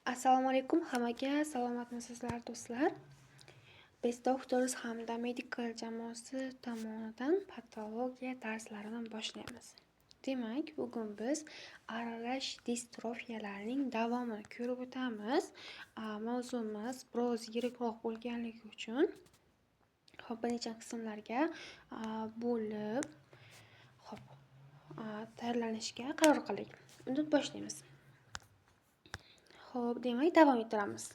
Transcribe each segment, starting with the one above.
Assalomu alaykum hammaga, salomatmisizlar, do'stlar? Best Doctors hamda Medical jamoasi tomonidan patologiya darslarini boshlaymiz. Demak, bugun biz aralash distrofiyalarning davomini ko'rib o'tamiz. Mavzumiz biroz yirikroq bo'lganligi uchun, hop, bir necha qismlarga bo'lib, hop, tayyorlanishga qaror qildik. Unda boshlaymiz. Xo'p, demak, davom ettiramiz.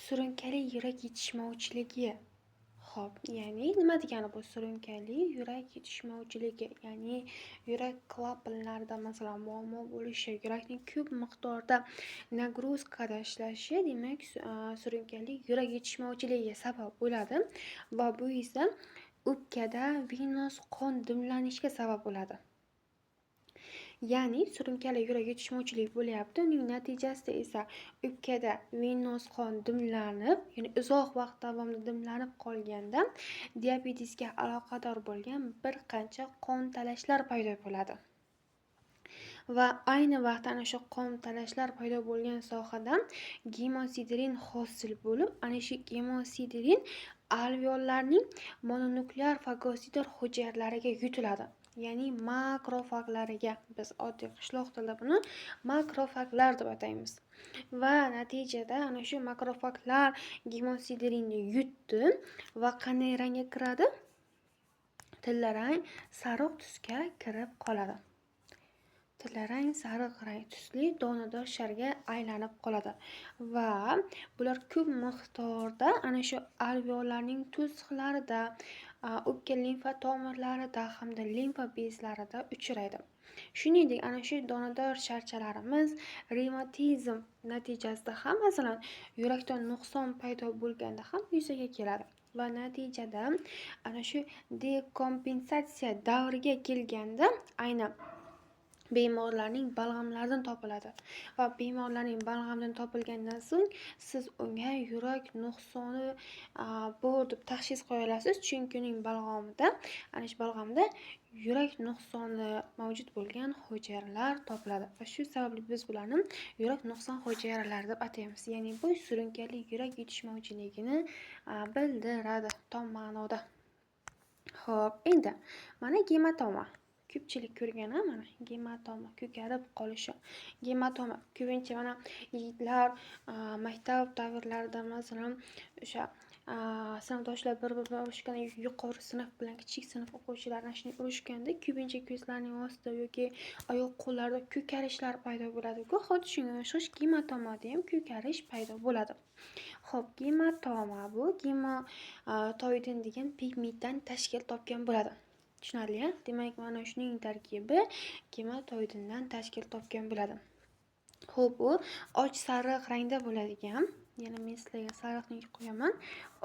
Surunkali yurak yetishmovchiligi. Xo'p, ya'ni nima degani bu surunkali yurak yetishmovchiligi? Ya'ni yurak klapanlarida, masalan, muammo bo'lishi, yurakning ko'p miqdorda нагрузка da ishlashi, demak, surunkali yurak yetishmovchiligiga sabab bo'ladi va bu esa o'pkada venoz qon dimlanishiga sabab bo'ladi. Ya'ni surunkali yurak yetishmovchilik bo'lyapti. Uning natijasida esa o'pkada venoz qon dimlanib, ya'ni uzoq vaqt davomida dimlanib qolganda diabetesga aloqador bo'lgan bir qancha qon talashlar paydo bo'ladi. Va ayni vaqtda ana shu qon talashlar paydo bo'lgan sohada gemosiderin hosil bo'lib, ana shu gemosiderin alveollarning mononuklear fagositor hujayralariga yutiladi. Ya'ni makrofaglariga, biz oddiy qishloq tilida buni makrofaglar deb ataymiz. Va natijada ana shu makrofaglar gemosiderini yutdi va qanday rangga kiradi? Tillarang sariq tusga kirib qoladi. Tillarang sariq rang tusli donador sharga aylanib qoladi va bular ko'p miqdorda ana shu alveollarning to'siqlarida, o'pka limfa tomirlarida hamda limfa bezlarida uchraydi. Shuningdek, ana shu donador sharchalarimiz revmatizm natijasida ham, masalan, yurakda nuqson paydo bo'lganda ham yuzaga keladi va natijada ana shu dekompensatsiya davriga kelganda aynan bemorlarning balg'amlaridan topiladi va bemorlarning balg'amidan topilgandan so'ng siz unga yurak nuqsoni bor deb tashxis qo'ya olasiz, chunki uning balg'omida, ana shu balg'amda yurak nuqsoni mavjud bo'lgan hujayralar topiladi va shu sababli biz bularni yurak nuqson hujayralari deb ataymiz. Ya'ni bu surunkali yurak yetishmovchiligini bildiradi tom ma'noda. Xo'p, endi mana gematoma. Ko'pchilik ko'rgan, mana gematoma, ko'karib qolishi. Gematoma ko'pincha mana yigitlar maktab davrlarida, masalan, o'sha sinfdoshlar bir-biri bilan urushganda, yuqori sinf bilan kichik sinf o'quvchilari ana shunday urushganda ko'pincha ko'zlarining ostida yoki oyoq qo'llarida ko'karishlar paydo bo'ladi-ku. Xuddi shunga o'xshash gematomada ham ko'karish paydo bo'ladi. Xo'p, gematoma bu gematoidin degan pigmentdan tashkil topgan bo'ladi. Tushunarli, a? Demak, mana shuning tarkibi gematoidindan tashkil topgan bo'ladi. Xo'p, u och sariq rangda bo'ladigan, yana men sizlarga sariqni qo'yaman.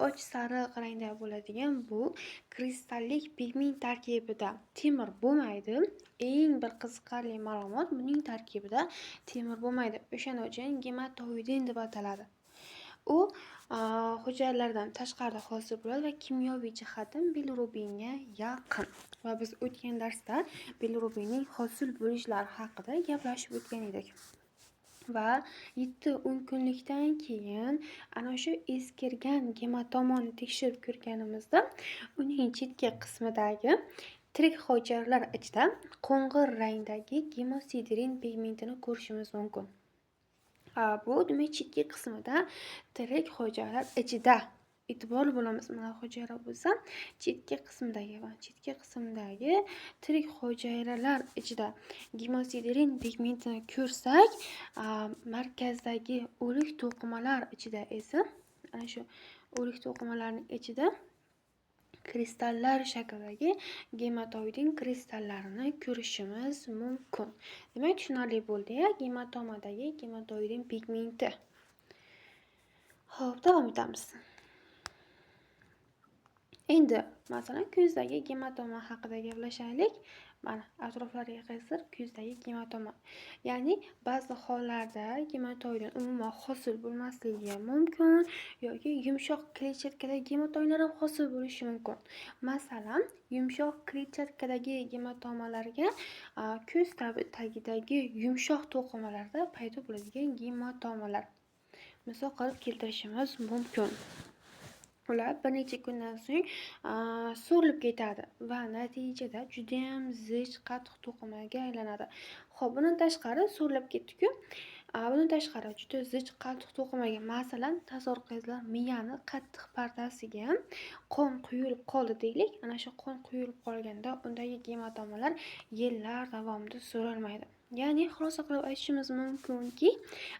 Och sariq rangda bo'ladigan bu kristallik pigment tarkibida temir bo'lmaydi. Eng bir qiziqarli ma'lumot, buning tarkibida temir bo'lmaydi. O'shaning uchun gematoidin deb ataladi. U hujayralardan tashqarida hosil bo'ladi va kimyoviy jihatdan bilirubinga yaqin. Va biz o'tgan darsda bilirubinning hosil bo'lishlari haqida gaplashib o'tgan edik. Va 7-10 kunlikdan keyin ana shu eskirgan gematomoni tekshirib ko'rganimizda uning chetki qismidagi tirik hujayralar ichida qo'ng'ir rangdagi gemosiderin pigmentini ko'rishimiz mumkin. Bu demak, chetki qismida tirik hujayralar ichida, e'tiborli bo'lamiz. Mana hujayra bo'lsa, chetki qismidagi va chetki qismidagi tirik hujayralar ichida gemosiderin pigmentini ko'rsak, markazdagi o'lik to'qimalar ichida esa, ana shu o'lik to'qimalarning ichida kristallar shaklidagi gematoidin kristallarini ko'rishimiz mumkin. Demak, tushunarli bo'ldi-ya, gematomadagi gematoidin pigmenti. Xo'p, davom etamiz. Endi, masalan, ko'zdagi gematoma haqida gaplashaylik. Mana atroflariga qisir ko'zdagi gematoma. Ya'ni ba'zi hollarda gematoidin umuman hosil bo'lmasligi ham mumkin yoki yumshoq kletchatkadagi gematoidlar ham hosil bo'lishi mumkin. Masalan, yumshoq kletchatkadagi gematomalarga ko'z tagidagi yumshoq to'qimalarda paydo bo'ladigan gematomalar misol qilib keltirishimiz mumkin. Ular bir necha kundan so'ng so'rilib ketadi va natijada judayam zich, qattiq to'qimaga aylanadi. Xo'p, bundan tashqari so'rilib ketdi-ku. Bundan tashqari juda zich, qattiq to'qimaga, masalan, tasavvur qilingizlar, miyani qattiq pardasiga qon quyilib qoldi deylik. Ana shu qon quyilib qolganda undagi gematomalar yillar davomida so'rilmaydi. Ya'ni xulosa qilib aytishimiz mumkinki,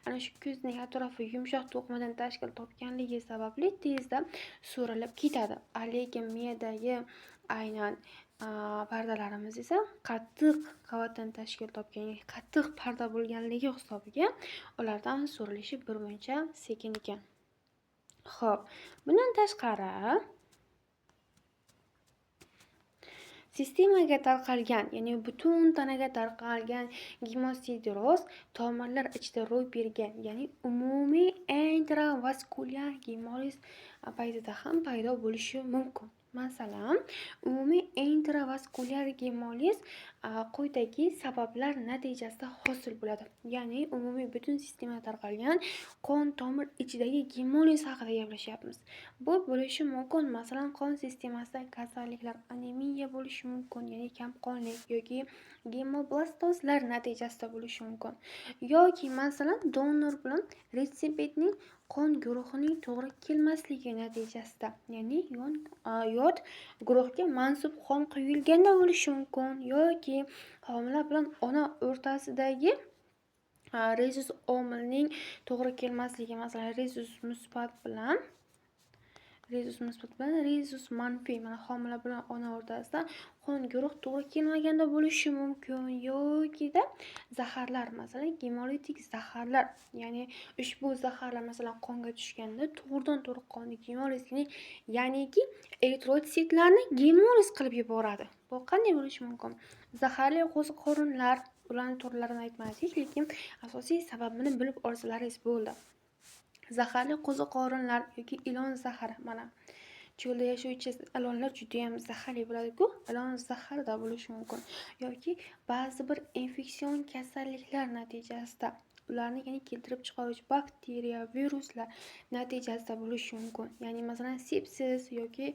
ana shu ko'zning atrofi yumshoq to'qimadan tashkil topganligi sababli tezda so'rilib ketadi. Lekin miyadagi aynan pardalarimiz esa qattiq qavatdan tashkil topgan, ya'ni qattiq parda bo'lganligi hisobiga ulardan so'rilishi birmuncha sekin ekan. Xo'p, bundan tashqari sistemaga tarqalgan, ya'ni butun tanaga tarqalgan gemosideroz tomirlar ichida ro'y bergan, ya'ni umumiy intravaskulyar gemoliz paytida ham paydo bo'lishi mumkin. Masalan, umumiy intravaskulyar gemoliz quyidagi sabablar natijasida hosil bo'ladi. Ya'ni umumiy butun sistemaga tarqalgan qon tomir ichidagi gemoliz haqida gaplashyapmiz. Bu bo'lishi mumkin, masalan, qon sistemasida kasalliklar, anemiya bo'lishi mumkin, ya'ni kamqonlik yoki gemoblastozlar natijasida bo'lishi mumkin. Yoki masalan, donor bilan retsipiyentning qon guruhining to'g'ri kelmasligi natijasida, ya'ni yot guruhga mansub qon quyilganda bo'lishi mumkin yoki homila bilan ona o'rtasidagi rezus omilning to'g'ri kelmasligi, masalan, rezus musbat bilan rezus manfiy, mana homila bilan ona o'rtasida qon guruh to'g'ri kelmaganda bo'lishi mumkin yokida zaharlar, masalan, gemolitik zaharlar, ya'ni ushbu zaharlar masalan qonga tushganda to'g'ridan to'g'ri qonni gemoliz, ya'niki eritrositlarni gemoliz qilib yuboradi. Bu qanday bo'lishi mumkin? Zaharli qo'ziqorinlar, ularning turlarini aytmadik, lekin asosiy sababini bilib olsalaringiz bo'ldi. Zaharli qo'ziqorinlar yoki ilon zahari, mana cho'lda yashovchi ilonlar juda ham zaharli bo'ladi-ku, ilon zaharida bo'lishi mumkin yoki ba'zi bir infeksion kasalliklar natijasida ularni ya'ni keltirib chiqaruvchi bakteriya, viruslar natijasida bo'lishi mumkin. Ya'ni masalan sepsis yoki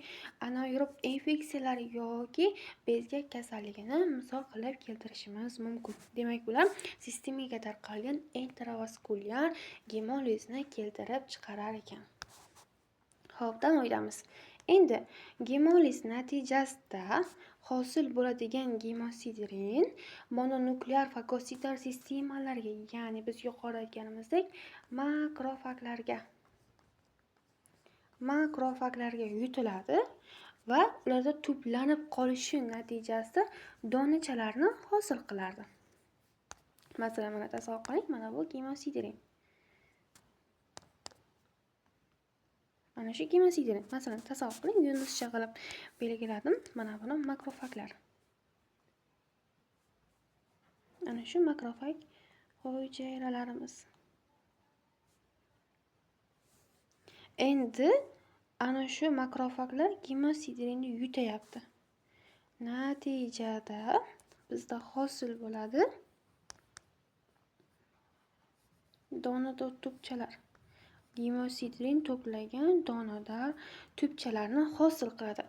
anaerob infeksiyalar yoki bezgak kasalligini misol qilib keltirishimiz mumkin. Demak, bular sistemaga tarqalgan intravaskulyar gemolizni keltirib chiqarar ekan. Xo'p, davom etamiz. Endi gemoliz natijasida hosil bo'ladigan gemosiderin mononuklear fagositar sistemalarga, ya'ni biz yuqorida aytganimizdek makrofaglarga yutiladi va ularda to'planib qolishi natijasida donachalarni hosil qilardi. Masalan, mana tasavvur qiling, mana bu gemosiderin. Mana shu gemosiderin. Masalan, tasavvur qiling, yulduzcha qilib belgiladim. Mana buni makrofaglar. Ana shu makrofag hujayralarimiz. Endi ana shu makrofaglar gemosiderini yutayapti. Natijada bizda hosil bo'ladi donador tubchalar. Gemosiderin to'plagan donador tubchalarni hosil qiladi.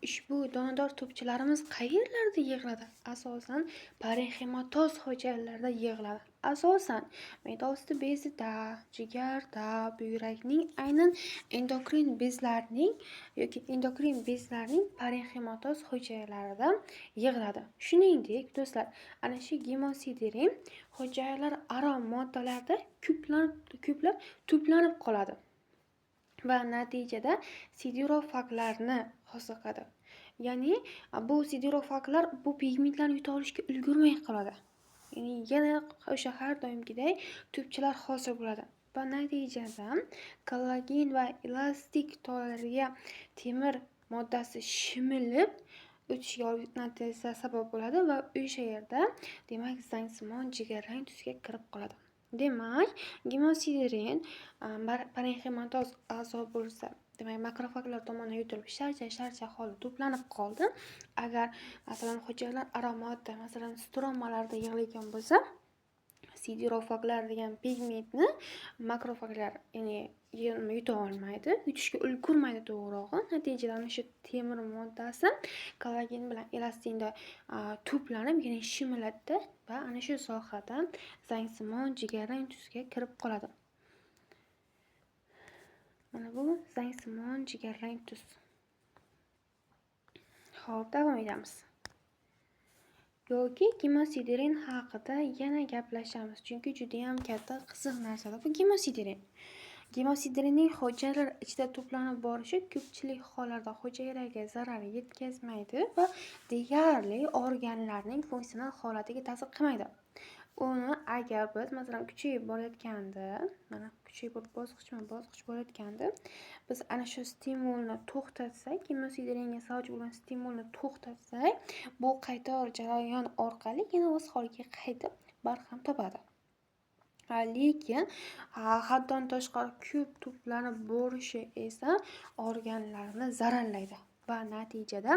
Ushbu donador tubchalarimiz qayerlarda yig'iladi? Asosan parenxematoz hujayralarida yig'iladi. Asosan me'da osti bezida, jigarda, buyrakning aynan endokrin bezlarning yoki endokrin bezlarning parenxematoz hujayralarida yig'iladi. Shuningdek, do'stlar, ana shu gemosiderin hujayralar aro moddalarda ko'plab to'planib qoladi va natijada siderofaglarni hosil qiladi. Ya'ni bu siderofaglar bu pigmentlarni yuta olishga ulgurmay qoladi. Ya'ni yana o'sha har doimgiday tubchalar hosil bo'ladi va natijada kollagen va elastik tolalarga temir moddasi shimilib, o'tishiga natija sabab bo'ladi va o'sha yerda demak zangsimon jigarrang tusga kirib qoladi. Demak, gemosiderin parenximatoz a'zo bo'lsa, demak makrofaglar tomonidan yutilib sharcha holda to'planib qoldi. Agar masalan hujayralar aro modda, masalan stromalarda yig'ilgan bo'lsa, siderofaglar degan pigmentni makrofaglar ya'ni yuta olmaydi, yutishga ulgurmaydi to'g'rirog'i. Natijada ana shu temir moddasi kollagen bilan elastinda to'planib, ya'ni shimiladida va ana shu sohada zangsimon jigarrang tusga kirib qoladi. Mana bu zangsimon jigarrang tus. Xo'p, davom etamiz. Yoki gemosiderin haqida yana gaplashamiz, chunki juda ham katta qiziq narsa bu gemosiderin. Gemosiderinning hujayralar ichida to'planib borishi ko'pchilik hollarda hujayraga zarar yetkazmaydi va deyarli organlarning funksional holatiga ta'sir qilmaydi. Uni agar biz masalan kuchayib borayotganda, mana kuchayib borib bosqichma-bosqich borayotganda biz ana shu stimulni to'xtatsak, gemosideringa sababchi bo'lgan stimulni to'xtatsak, bu qayta jarayon orqali yana o'z holiga qaytib barham topadi. Lekin haddan tashqari ko'p to'planib borishi esa organlarni zararlaydi va natijada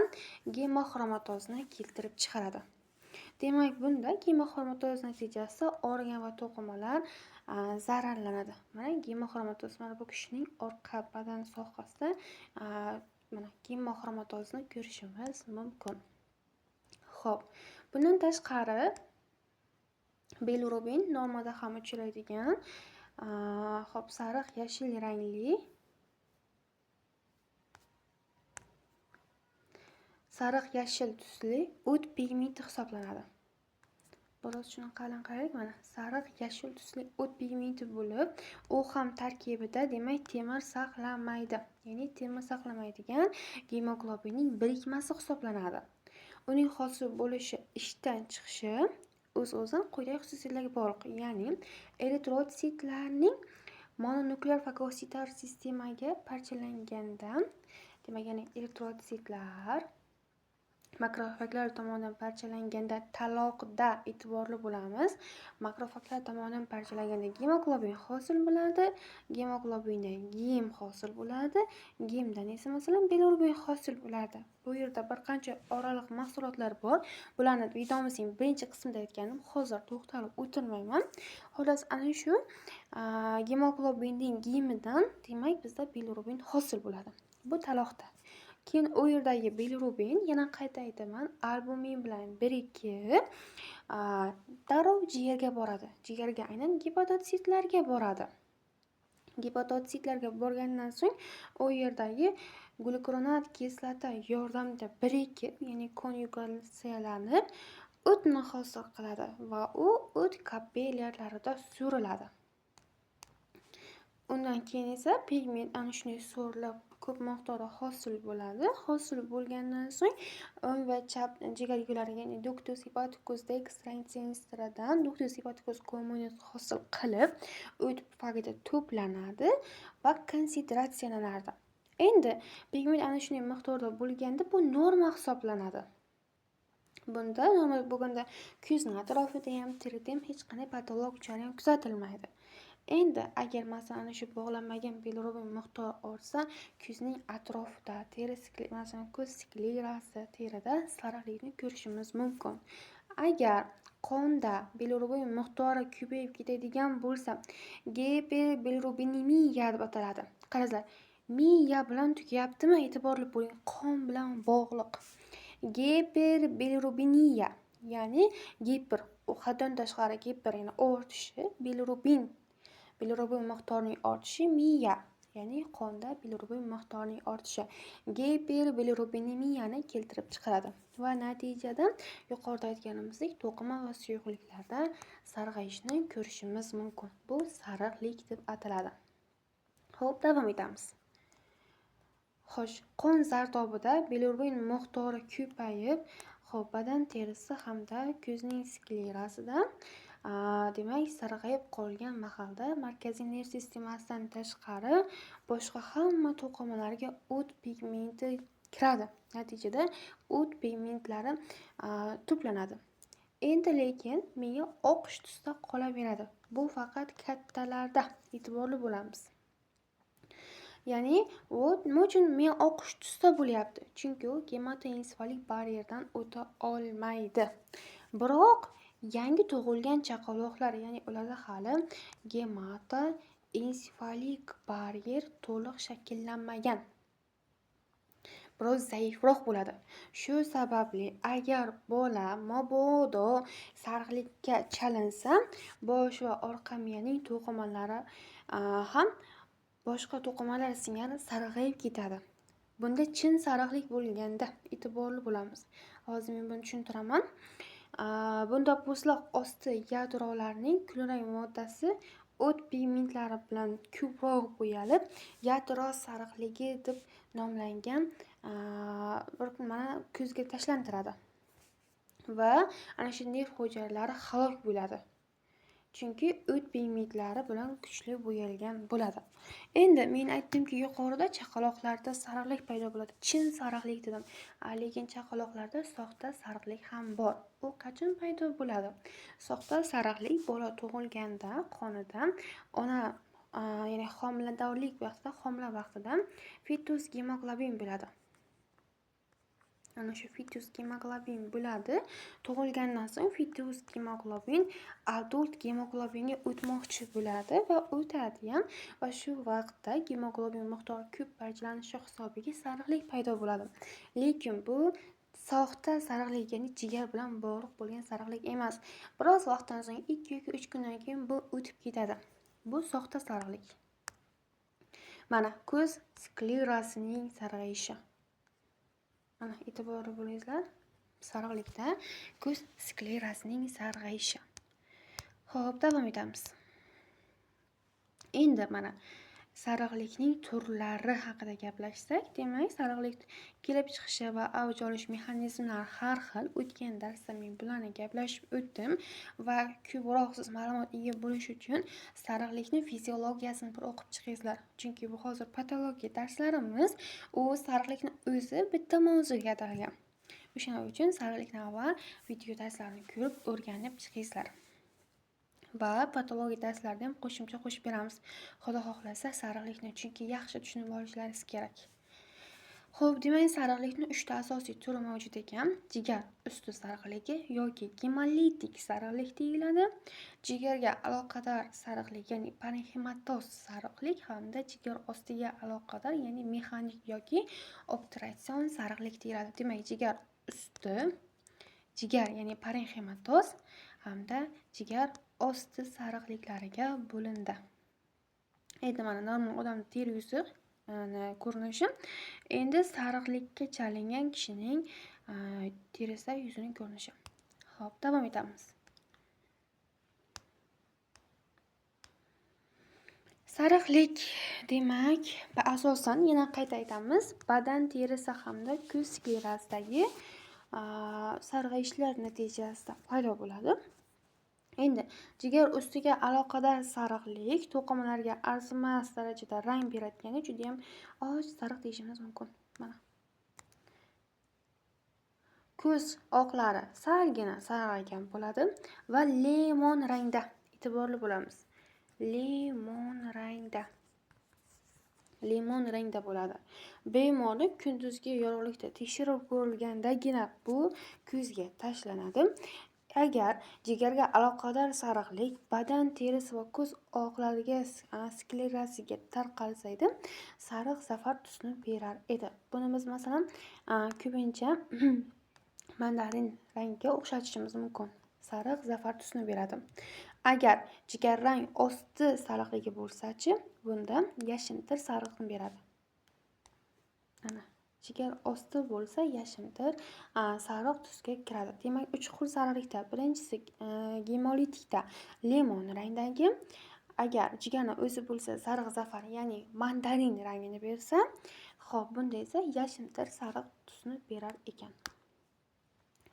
gemoxromatozni keltirib chiqaradi. Demak, bunda gemoxromatoz natijasida organ va to'qimalar zararlanadi. Mana gemoxromatoz, mana bu kishining orqa badan sohasida mana gemoxromatozni ko'rishimiz mumkin. Xo'p, bundan tashqari bilirubin normada ham uchraydigan, xo'p, sariq yashil rangli sariq yashil tusli o't pigmenti hisoblanadi. Biroz shuni qalin qaraylik, mana sariq yashil tusli o't pigmenti bo'lib, u ham tarkibida demak temir saqlamaydi. Ya'ni temir saqlamaydigan gemoglobinning birikmasi hisoblanadi. Uning hosil bo'lishi, ishdan chiqishi o'z-o'zidan quyidagi xususiyatlarga bog'liq. Ya'ni eritrotsitlarning mononuklear fagositar sistemaga parchalanganda, demak, ya'ni eritrotsitlar makrofaglar tomonidan parchalanganda taloqda e'tiborli bo'lamiz. Makrofaglar tomonidan parchalanganda gemoglobin hosil bo'ladi, gemoglobindan gem hosil bo'ladi, gemdan esa masalan bilirubin hosil bo'ladi. Bu yerda bir qancha oraliq mahsulotlar bor. Bularni videomizning birinchi qismida aytganim, hozir to'xtalib o'tirmayman. Xullas, ana shu gemoglobinning gemidan demak bizda bilirubin hosil bo'ladi. Bu taloqda. Keyin u yerdagi bilirubin yana qayta aytaman, albumin bilan birikib darrov jigarga boradi. Jigarga aynan gepatotsitlarga boradi. Gepatotsitlarga borgandan so'ng u yerdagi glukuronat kislota yordamida birikib, ya'ni konjugatsiyalanib o'tni hosil qiladi va u o't kapillyarlarida so'riladi. Undan keyin esa pigment ana shunday so'rilib ko'p miqdorda hosil bo'ladi. Hosil bo'lgandan so'ng o'ng va chap jigar yo'llariga, ya'ni ductus hepaticus dextra ductus hepaticus communis hosil qilib, o't pufagida to'planadi va konsentratsiyalanadi. Endi pigment ana shunday miqdorda bo'lganda bu norma hisoblanadi. Bunda normal bo'lganda ko'zning atrofida ham, terida ham hech qanday patologik jarayon kuzatilmaydi. Endi agar masalan ana shu bog'lanmagan bilirubin miqdori ortsa, ko'zning atrofida, teri masalan ko'z sklerasi terida sariqlikni ko'rishimiz mumkin. Agar qonda bilirubin miqdori ko'payib ketadigan bo'lsa, giperbilirubinemiya deb ataladi. Qaranglar, miya bilan tugayaptimi? E'tiborli bo'ling, qon bilan bog'liq. Giperbilirubiniya, ya'ni giper, haddan tashqari giper, ya'ni ortishi, bilirubin miqdorining ortishi, miya, ya'ni qonda bilirubin miqdorining ortishi giperbilirubinemiyani keltirib chiqaradi va natijada yuqorida aytganimizdek to'qima va suyuqliklarda sarg'ayishni ko'rishimiz mumkin. Bu sariqlik deb ataladi. Xo'p, davom etamiz. Xo'sh, qon zardobida bilirubin miqdori ko'payib, xo'p, badan terisi hamda ko'zning sklerasida demak sarg'ayib qolgan mahalda markaziy nerv sistemasidan tashqari boshqa hamma to'qimalarga o't pigmenti kiradi. Natijada o't pigmentlari to'planadi. Endi lekin miya oqish tusda qolaveradi. Bu faqat kattalarda, e'tiborli bo'lamiz. Ya'ni u nima uchun miya oqish tusda bo'lyapti? Chunki u gematoensefalik baryerdan o'ta olmaydi. Biroq yangi tug'ilgan chaqaloqlar, ya'ni ularda hali gematoensefalik baryer to'liq shakllanmagan. Biroz zaifroq bo'ladi. Shu sababli agar bola mabodo sariqlikka chalinsa, bosh va orqa miyaning to'qimalari ham boshqa to'qimalar singari sarg'ayib ketadi. Bunda chin sariqlik bo'lganda e'tiborli bo'lamiz. Hozir men buni tushuntiraman. Bunda po'stloq osti yadrolarining kulrang moddasi o't pigmentlari bilan ko'proq bo'yalib, yadro sariqligi deb nomlangan bir mana ko'zga tashlantiradi. Va ana shu nerv hujayralari halok bo'ladi. Chunki o't pigmentlari bilan kuchli bo'yalgan bo'ladi. Endi men aytdimki, yuqorida chaqaloqlarda sariqlik paydo bo'ladi. Chin sariqlik dedim. Lekin chaqaloqlarda soxta sariqlik ham bor. U qachon paydo bo'ladi? Soxta sariqlik bola tug'ilganda qonidan ona, ya'ni homiladorlik vaqtida, homila vaqtida fetus gemoglobin bo'ladi. Ana shu fetus gemoglobin bo'ladi. Tug'ilgandan so'ng fetus gemoglobin adult gemoglobinga o'tmoqchi bo'ladi va o'tadi ham, va shu vaqtda gemoglobin miqdori ko'p parchalanishi hisobiga sariqlik paydo bo'ladi. Lekin bu soxta sariqlik, ya'ni jigar bilan bog'liq bo'lgan sariqlik emas. Biroz vaqtdan so'ng 2 yoki 3 kundan keyin bu o'tib ketadi. Bu soxta sariqlik. Mana ko'z sklerasining sarg'ayishi. Mana e'tiborli bo'linglar, sariqlikda ko'z sklerasining sarg'ayishi. Xo'p, davom etamiz. Endi mana sariqlikning turlari haqida gaplashsak, demak, sariqlik kelib chiqishi va avj olish mexanizmlari har xil. O'tgan darsda men bularni gaplashib o'tdim va ko'proq siz ma'lumot ega bo'lish uchun sariqlikning fiziologiyasini bir o'qib chiqingizlar. Chunki bu hozir patologiya darslarimiz, u sariqlikning o'zi bitta mavzuga atalgan. O'shaning uchun sariqlikni avval video darslarini ko'rib o'rganib chiqingizlar. Va patologiya darslarida ham qo'shimcha qo'shib beramiz. Xudo xohlasa sariqlikni, chunki yaxshi tushunib olishlaringiz kerak. Xo'p, demak, sariqlikning 3 ta asosiy turi mavjud ekan. Jigar usti sariqligi yoki gemolitik sariqlik deyiladi. Jigarga aloqador sariqlik, ya'ni parenximatoz sariqlik hamda jigar ostiga aloqador, ya'ni mexanik yoki obturatsion sariqlik deyiladi. Demak, jigar usti, jigar, ya'ni parenximatoz hamda jigar osti sariqliklariga bo'lindi. Endi mana normal odam teri yuzi ko'rinishi. Endi sariqlikka chalingan kishining terisi yuzining ko'rinishi. Xo'p, davom etamiz. Sariqlik demak, asosan yana qayta aytamiz, badan terisi hamda ko'z sklerasidagi sarg'ayishlar natijasida paydo bo'ladi. Endi jigar ustiga aloqador sariqlik to'qimalarga arzimas darajada rang beradigani juda ham och sariq deyishimiz mumkin. Mana ko'z oqlari salgina sarg'aygan bo'ladi va limon rangda, e'tiborli bo'lamiz. Limon rangda. Limon rangda bo'ladi. Bemorni kunduzgi yorug'likda tekshirib ko'rilgandagina bu ko'zga tashlanadi. Agar jigarga aloqador sariqlik badan terisi va ko'z oqlariga sklerasiga tarqalsa edi, sariq zafar tusini berar edi. Buni biz masalan, ko'pincha mandarin rangiga o'xshatishimiz mumkin. Sariq zafar tusini beradi. Agar jigar rang osti sariqligi bo'lsa-chi, bunda yashiltir sariqni beradi. Ana jigar osti bo'lsa yashiltir sariq tusga kiradi. Demak, 3 xil sariqlikda birinchisi gemolitikda limon rangdagi, agar jigarni o'zi bo'lsa sariq zafar, ya'ni mandarin rangini bersa, xo'p, bunda esa yashiltir sariq tusni berar ekan.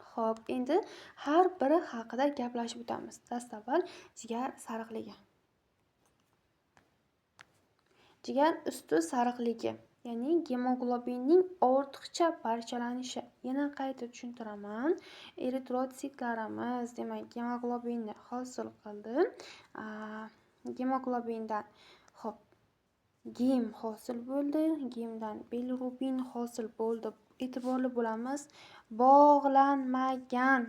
Xo'p, endi har biri haqida gaplashib o'tamiz. Dastavval jigar sariqligi. Jigar usti sariqligi, Ya'ni gemoglobinning ortiqcha parchalanishi. Yana qayta tushuntiraman. Eritrotsitlarimiz, demak, gemoglobinni hosil qildi. Gemoglobindan xo'p, gem hosil bo'ldi, gemdan bilirubin hosil bo'ldi. E'tiborli bo'lamiz. Bog'lanmagan.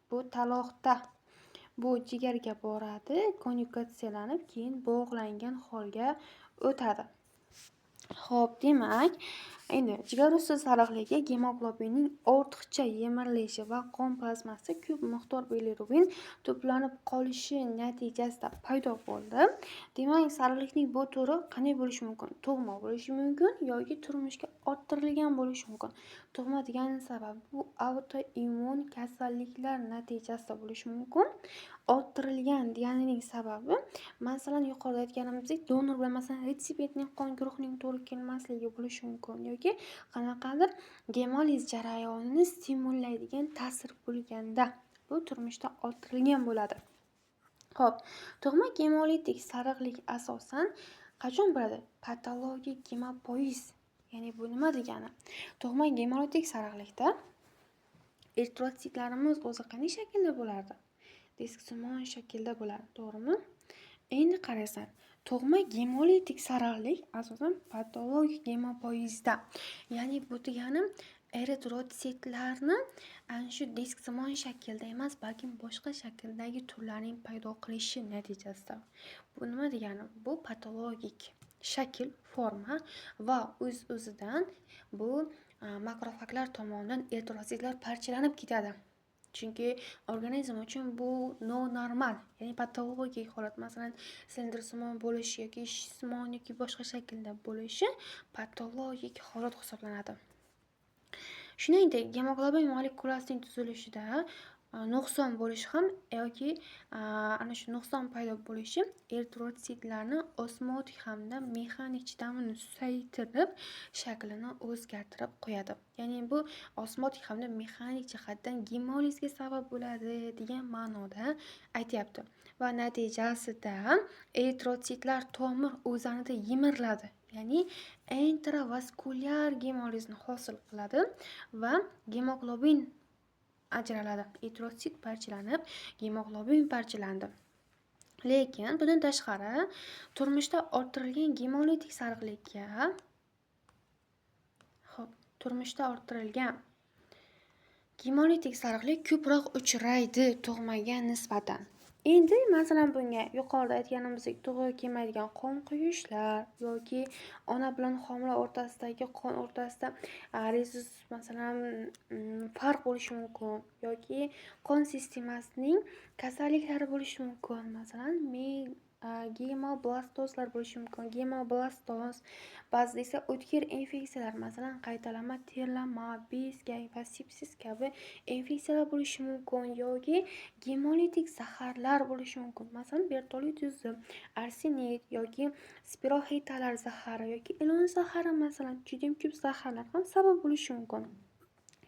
Bu taloqda. Bu jigarga boradi, konjugatsiyalanib, keyin bog'langan holga o'tadi. Xo'p, demak, endi jigar usti sariqligi gemoglobinning ortiqcha yemirilishi va qon plazmasida ko'p miqdor bilirubin to'planib qolishi natijasida paydo bo'ldi. Demak, sariqlikning bu turi qanday bo'lishi mumkin? Tug'ma bo'lishi mumkin yoki turmushga orttirilgan bo'lishi mumkin. Tug'ma degani sababi bu autoimmun kasalliklar natijasida bo'lishi mumkin. Orttirilgan deganining sababi, masalan, yuqorida aytganimizdek, donor bilan masalan retsipientning qon guruhining to'g'ri kelmasligi bo'lishi mumkin yoki qanaqadir gemoliz jarayonini stimullaydigan ta'sir bo'lganda bu turmushda orttirilgan bo'ladi. Xo'p, tug'ma gemolitik sariqlik asosan qachon bo'ladi? Patologik gemopoiz. Ya'ni bu nima degani? Tug'ma gemolitik sariqlikda eritrotsitlarimiz o'zi qanday shaklda bo'lardi? Disksimon shaklda bo'ladi, to'g'rimi? Endi qaranglar, tug'ma gemolitik sariqlik asosan patologik gemopoizda. Ya'ni bu degani eritrotsitlarni ana shu disksimon shaklda emas, balkim boshqa shakldagi turlarning paydo qilishi natijasida. Bu nima degani? Bu patologik shakl, forma va o'z-o'zidan bu makrofaglar tomonidan eritrotsitlar parchalanib ketadi. Chunki organizm uchun bu nonormal, ya'ni patologik holat. Masalan, silindrsimon bo'lishi yoki shishsimon yoki boshqa shaklda bo'lishi patologik holat hisoblanadi. Shuningdek, gemoglobin molekulasining tuzilishida nuqson bo'lishi ham yoki ana shu nuqson paydo bo'lishi eritrotsitlarni osmotik hamda mexanik chidamini susaytirib, shaklini o'zgartirib qo'yadi. Ya'ni bu osmotik hamda mexanik jihatdan gemolizga sabab bo'ladi degan ma'noda aytyapti. Va natijasida eritrotsitlar tomir o'zanida yemiriladi. Ya'ni intravaskulyar gemolizni hosil qiladi va gemoglobin ajraladi. Eritrotsit parchalanib, gemoglobin parchalandi. Lekin bundan tashqari turmushda orttirilgan gemolitik sariqlikka, xo'p, turmushda orttirilgan gemolitik sariqlik ko'proq uchraydi tug'maga nisbatan. Endi masalan bunga yuqorida aytganimizdek to'g'ri kelmaydigan qon quyishlar yoki ona bilan homila o'rtasidagi qon o'rtasida rezus masalan farq bo'lishi mumkin yoki qon sistemasining kasalliklari bo'lishi mumkin. Masalan, gemoblastozlar bo'lishi mumkin. Gemoblastoz, ba'zida esa o'tkir infeksiyalar, masalan, qaytalama terlama, bezgak va sepsis kabi infeksiyalar bo'lishi mumkin yoki gemolitik zaharlar bo'lishi mumkin. Masalan, Bertoli tuzi, arsenit yoki spiroxetalar zahari yoki ilon zahari, masalan, juda ham ko'p zaharlar ham sabab bo'lishi mumkin.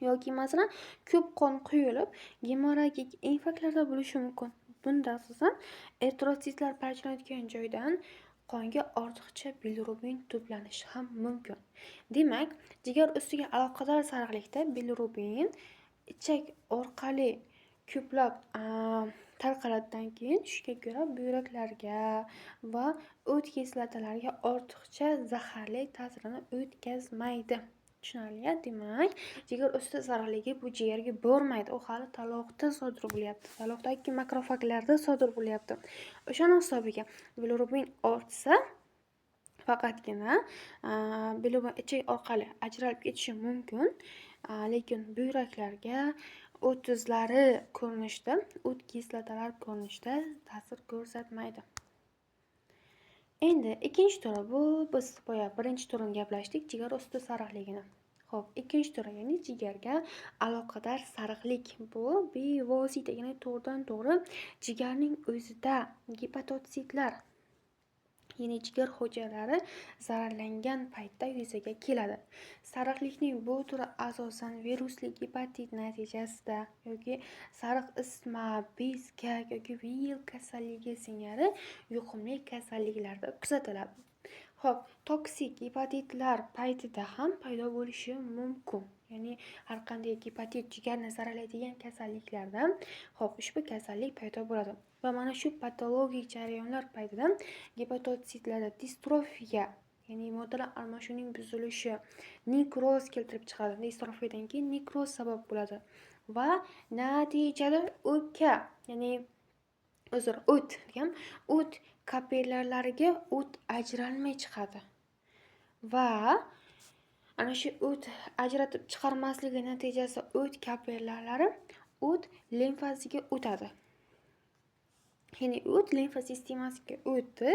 Yoki masalan, ko'p qon quyilib, gemorragik infarktlarda bo'lishi mumkin. Bunda asosan eritrotsitlar parchalanayotgan joydan qonga ortiqcha bilirubin to'planishi ham mumkin. Demak, jigar ustiga aloqador sariqlikda bilirubin ichak orqali ko'plab tarqaladidan keyin shunga ko'ra buyraklarga va o't kislotalariga ortiqcha zaharli ta'sirini o'tkazmaydi. Tushunarli? Demak, jigar usti sariqligi bu jigarga bormaydi. U hali taloqda sodir bo'lyapti. Taloqdagi makrofaglarda sodir bo'lyapti. O'shani hisobiga bilirubin ortsa, faqatgina bilirubin ichak orqali ajralib ketishi mumkin, lekin buyraklarga o't tuzlari ko'rinishida, o't kislotalari ko'rinishida ta'sir ko'rsatmaydi. Endi ikkinchi turi bu biz boya birinchi turini gaplashdik, jigar usti sariqligini. Xo'p, ikkinchi turi, ya'ni jigarga aloqador sariqlik. Bu bevosita, ya'ni to'g'ridan-to'g'ri jigarning o'zida gepatotsitlar, ya'ni jigar hujayralari zararlangan paytda yuzaga keladi. Sariqlikning bu turi asosan virusli gepatit natijasida yoki sariq isitma, bezgak yoki VIL kasalligi singari yuqumli kasalliklarda kuzatiladi. Xo'p, toksik gepatitlar paytida ham paydo bo'lishi mumkin. Ya'ni har qanday gepatit jigarni zararlaydigan kasalliklardan xo'p, ushbu kasallik paydo bo'ladi. Va mana shu patologik jarayonlar paytida gepatotsitlarda distrofiya, ya'ni moddalar almashuvining buzilishi, nekroz keltirib chiqaradi. Distrofiyadan keyin nekroz sabab bo'ladi va natijada o'pka, ya'ni uzr, o't degan, o't kapillarlariga o't ajralmay chiqadi. Va ana shu o't ajratib chiqarmasligi natijasida o't kapillarlari o't limfasiga o'tadi. Ya'ni o't limfa sistemasiga o'tdi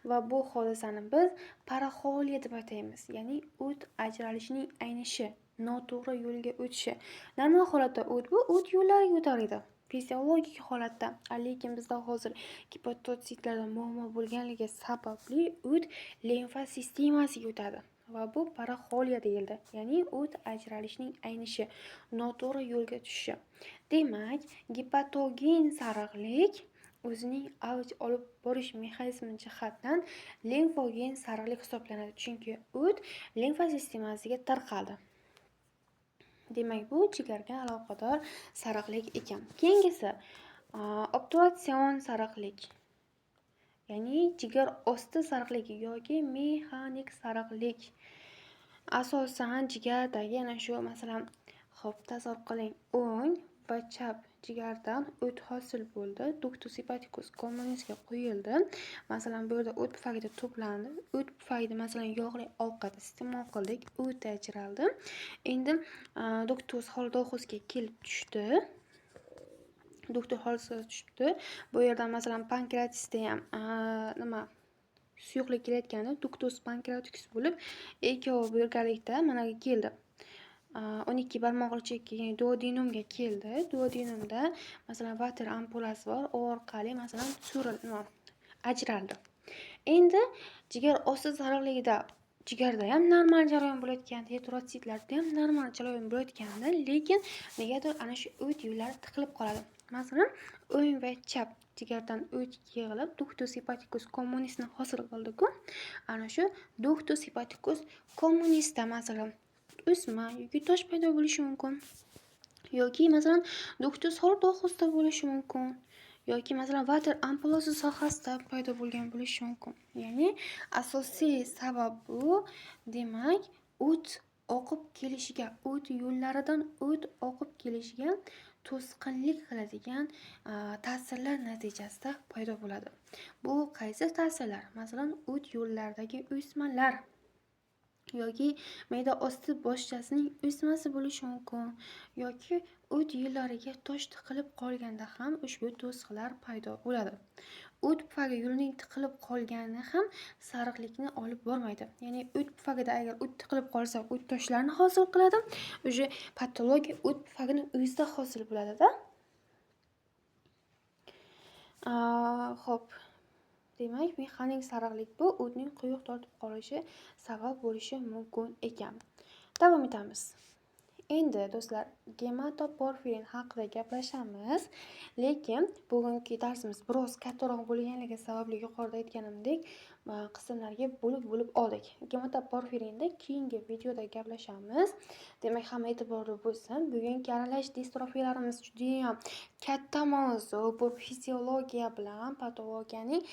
va bu hodisani biz paraxoliya deb ataymiz. Ya'ni o't ajralishining aynishi, noto'g'ri yo'lga o'tishi. Normal holatda o't bu o't yo'llariga o'tar edi. Fiziologik holatda, lekin bizda hozir gepatotsitlarda muammo bo'lganligi sababli o't limfa sistemasiga o'tadi va bu paraxoliya deyildi. Ya'ni o't ajralishining aynishi, noto'g'ri yo'lga tushishi. Demak, gepatogen sariqlik o'zining avj olib borish mexanizmi jihatdan limfogen sariqlik hisoblanadi, chunki o't limfa sistemasiga tarqaldi. Demak, bu jigarga aloqador sariqlik ekan. Keyingisi obturatsion sariqlik. Ya'ni jigar osti sariqligi yoki mexanik sariqlik. Asosan jigardagi ana shu, masalan, xo'p, tasavvur qiling, o'ng va chap jigardan o't hosil bo'ldi. Ductus hepaticus communisga quyildi. Masalan, bu yerda o't pufagida to'plandi. O't pufagida, masalan, yog'li ovqat iste'mol qildik, o't ajraldi. Endi ductus xoldoxusga kelib tushdi. Ductus xoldoxusga tushibdi. Bu yerdan, masalan, pankreatisda ham nima suyuqlik kelayotganda ductus pancreaticus bo'lib, ikkovi birgalikda managa keldi. 12 barmoqli chekka, ya'ni duodenumga keldi. Duodenumda, masalan, Vater ampulasi bor, u orqali, masalan, nima ajraldi. Endi jigar osti sariqligida jigarda ham normal jarayon bo'layotgandi, heterotsitlarda ham normal jarayon bo'layotgandi, lekin negadir ana shu o't yo'llari tiqilib qoladi. Masalan, o'ng va chap jigardan o't yig'ilib ductus hepaticus communisni hosil qildi-ku. Ana shu ductus hepaticus communisda, masalan, o'sma yoki tosh paydo bo'lishi mumkin. Yoki, masalan, ductus xoldoxusda bo'lishi mumkin. Yoki, masalan, Vater ampulasi sohasida paydo bo'lgan bo'lishi mumkin. Ya'ni asosiy sabab bu, demak, o't oqib kelishiga, o't yo'llaridan o't oqib kelishiga to'sqinlik qiladigan ta'sirlar natijasida paydo bo'ladi. Bu qaysi ta'sirlar? Masalan, o't yo'llaridagi o'smalar yoki me'da osti boshchasining o'smasi bo'lishi mumkin, yoki o't yo'llariga tosh tiqilib qolganda ham ushbu to'siqlar paydo bo'ladi. O't pufagi yo'lining tiqilib qolgani ham sariqlikni olib bormaydi. Ya'ni o't pufagida agar o't tiqilib qolsa, o't toshlarni hosil qiladi. Уже patologiya o't pufagini o'zida hosil bo'ladida. Xo'p. Demak, mexanik sariqlik bu o'tning quyuq tortib qolishi sabab bo'lishi mumkin ekan. Davom etamiz. Endi do'stlar, gematoporfirin haqida gaplashamiz. Lekin bugungi darsimiz biroz kattaroq bo'lganligi sababli yuqorida aytganimdek, qismlarga bo'lib-bo'lib oldik. Gematoporfirinda keyingi videoda gaplashamiz. Demak, hamma e'tiborli bo'lsin. Bugungi aralash distrofiyalarimiz judayam katta mavzu. Bu fiziologiya bilan patologiyaning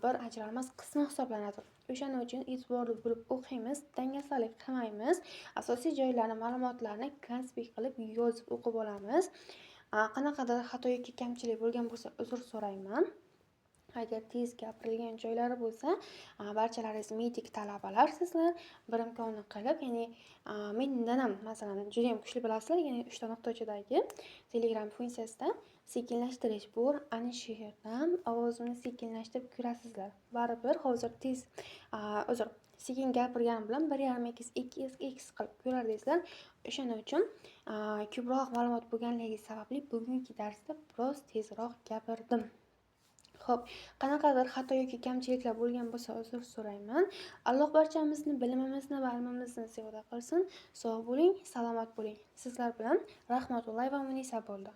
bir ajralmas qismi hisoblanadi. O'shaning uchun e'tiborli bo'lib o'qiymiz, dangasalik qilmaymiz. Asosiy joylarni, ma'lumotlarni konspekt qilib yozib o'qib olamiz. Qanaqadir xato yoki kamchilik bo'lgan bo'lsa, uzr so'rayman. Agar tez gapirilgan joylari bo'lsa, barchalaringiz medik talabalarsizlar, bir imkonni qilib, ya'ni mendan ham, masalan, juda ham kuchli bilasizlar, ya'ni 3 ta nuqtachadagi Telegram funksiyasida sekinlashtirish bor. Ana shu yerdan ovozimni sekinlashtirib ko'rasizlar. Baribir hozir tez, uzr, sekin gapirganim bilan 1,5 x, 2 x qilib ko'rardingizlar. O'shaning uchun ko'proq ma'lumot bo'lganligi sababli bugungi darsda biroz tezroq gapirdim. Xo'p, qanaqadir xato yoki kamchiliklar bo'lgan bo'lsa, uzr so'rayman. Alloh barchamizni bilimimizni va ilmimizni ziyoda qilsin. Sog' bo'ling, salomat bo'ling. Sizlar bilan Rahmatullayeva Munisa bo'ldi.